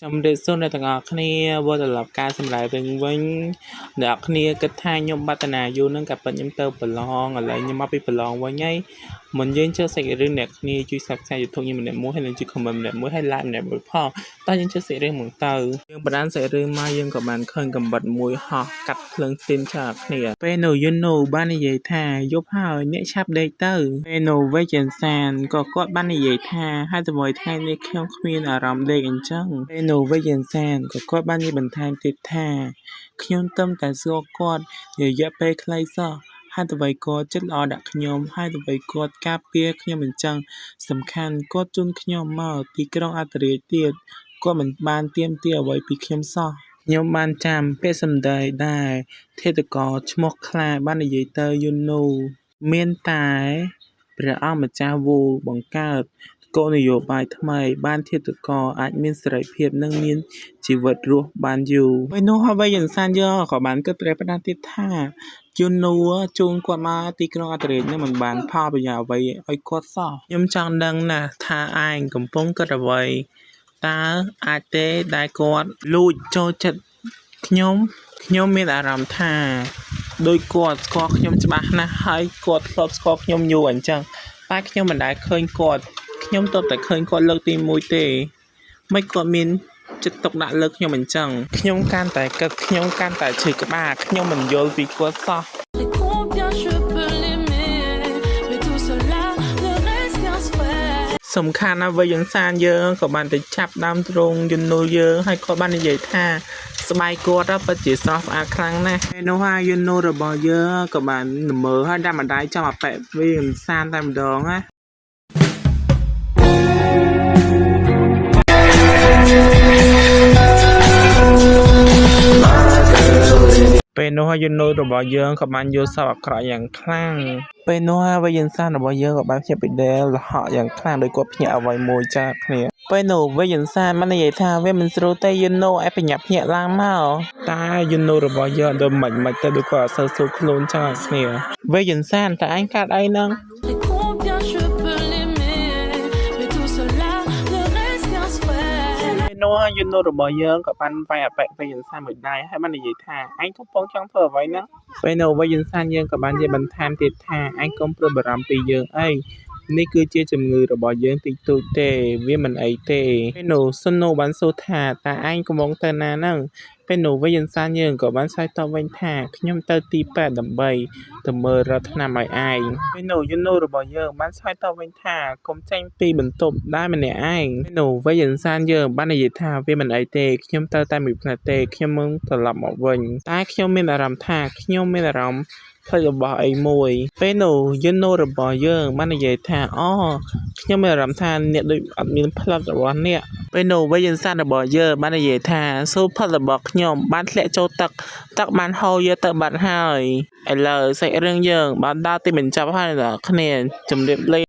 ជំរាបសួរអ្នកទាំងអស់គ្នាវិលត្រឡប់ការសម្ដែងវិញវិញអ្នកគ្នាគិតថាខ្ញុំបាត់តាណាយូរនឹងក៏ពិតខ្ញុំទៅប្រឡងឥឡូវខ្ញុំមកពីប្រឡងវិញហើយមុនយើងចូលសាច់រឿងអ្នកគ្នាជួយ Subscribe YouTube ខ្ញុំម្នាក់មួយហើយនិងជួយ Comment ម្នាក់មួយហើយ Like ម្នាក់មួយផងតោះយើងចូលសាច់រឿងមកទៅយើងបដានសាច់រឿងមកយើងក៏បានឃើញកំបិតមួយហោះកាត់ភ្លើងទីនចោលគ្នាពេលនោះយូនូបាននិយាយថាយប់ហើយអ្នកឆាប់ដេកទៅពេលនោះវេជិនសានក៏គាត់បាននិយាយថាហើយតែមួយថ្ងៃនេះខ្ញុំគ្មានអារម្មណ៍ដេកអញ្ចឹងពេលនោះវេជិនសានក៏គាត់បាននិយាយបន្ថែមទៀតថាខ្ញុំទើបតែស្គាល់គាត់រយៈពេលខ្លីសោះហេតុអ្វីគាត់ចិត្តល្អដាក់ខ្ញុំហេតុអ្វីគាត់ការពារខ្ញុំអញ្ចឹងសំខាន់គាត់ជូនខ្ញុំមកទីក្រុងអន្តរាជទៀតគាត់មិនបានទាមទារអ្វីពីខ្ញុំសោះខ្ញុំបានចាំពាក្យសម្ដីដែលធាតុករឈ្មោះខ្លាបាននិយាយទៅយូនូមានតែព្រះអង្គម្ចាស់វូបង្កើតគោលនយោបាយថ្មីបានធាតុករអាចមានសេរីភាពនិងមានជីវិតរស់បានយូរពេលនោះហើយវយិនសានយកក៏បានគិតប្រេះផ្ដាស់ទៀតថាយូនូជូនគាត់មកទីក្រុងអន្តរាជនឹងមិនបានផលប្រយោជន៍អ្វីឲ្យគាត់សោះខ្ញុំចង់ដឹងណាស់ថាឯងកំពុងគិតអ្វីតើអាចទេដែលគាត់លួចចូលចិត្តខ្ញុំខ្ញុំមានអារម្មណ៍ថាដោយគាត់ស្គាល់ខ្ញុំច្បាស់ណាស់ហើយគាត់ធ្លាប់ស្គាល់ខ្ញុំយូរអញ្ចឹងតែខ្ញុំមិនដែលឃើញគាត់ខ្ញុំទើបតែឃើញគាត់លើកទី1ទេមិនគាត់មានចិត្តទុកដាក់លើខ្ញុំអញ្ចឹងខ្ញុំកាន់តែគិតខ្ញុំកាន់តែឈឺក្បាលខ្ញុំមិនយល់ពីគាត់សោះ Et combien je peux l'aimer, mais tout cela ne reste qu'un souhait. សំខាន់ណាស់វិញយិនសានយើងក៏បានទៅចាប់ដើមទ្រង់យន្តនុលយើងហើយគាត់បាននិយាយថាស្បែកគាត់ពិតជាស្រស់ស្អាតខ្លាំងណាស់ពេលនោះហើយយន្តនុលរបស់យើងក៏បានល្មើហើយដាក់ម្ដាយចំអាប៉ែវិញយិនសានតែម្ដងណាពេលនោះហើយយន្តនុលរបស់យើងក៏បានយល់សពអាក្រក់យ៉ាងខ្លាំងពេលនោះហើយវិញ្ញាសានរបស់យើងក៏បានភ្ញាក់ពីដែលលហកយ៉ាងខ្លាំងដោយគាត់ភ្ញាក់អ្វីមួយចាគ្នាពេលនោះវិញ្ញាសានបាននិយាយថាវាមិនស្រួលទេយន្តនុលឯបញ្ញាប់ភ្ញាក់ឡើងមកតែយន្តនុលរបស់យើងដូចមិនមិនទៅដូចគាត់អត់សូវស្រួលខ្លួនចាគ្នាវិញ្ញាសានតើឯងកាត់អីហ្នឹង Et combien je peux l'aimer, mais tout cela ne reste qu'un souhait. ពេលនោះយន្តនុរបស់យើងក៏បានវាយអាប៉ែវិញ្ញាសានមួយដៃហើយបាននិយាយថាឯងកំពុងចង់ធ្វើអ្វីហ្នឹងពេលនោះវិញ្ញាសានយើងក៏បាននិយាយបន្ថែមទៀតថាឯងកុំព្រួយបារម្ភពីយើងអីនេះគឺជាជំងឺរបស់យើងតិចតួចទេវាមិនអីទេពេលនោះសុននូបានសួរថាតើឯងកំពុងទៅណាហ្នឹងពេលនោះវិញ្ញាសានយើងក៏បានឆ្លើយតបវិញថាខ្ញុំទៅទីពេទ្យដើម្បីទៅមើលរកថ្នាំឲ្យឯងពេលនោះយន្តនុរបស់យើងបានឆ្លើយតបវិញថាកុំចេញពីបន្ទប់ដែរម្នាក់ឯងពេលនោះវិញ្ញាសានយើងបាននិយាយថាវាមិនអីទេខ្ញុំទៅតែមួយភ្លែតទេខ្ញុំនឹងត្រឡប់មកវិញតែខ្ញុំមានអារម្មណ៍ថាខ្ញុំមានអារម្មណ៍ផ្លេចរបស់អីមួយពេលនោះយន្តនុរបស់យើងបាននិយាយថាអូខ្ញុំមានអារម្មណ៍ថាអ្នកដូចអត់មានផ្លិតរបស់អ្នកពេលនោះវិញ្ញាសានរបស់យើងបាននិយាយថាសូផ្លិតរបស់ខ្ញុំបានធ្លាក់ចូលទឹកទឹកបានហូរយកទៅបាត់ហើយឥឡូវសាច់រឿងយើងបានដល់ទីបញ្ចប់ហើយអ្នកគ្នាជម្រាបលា។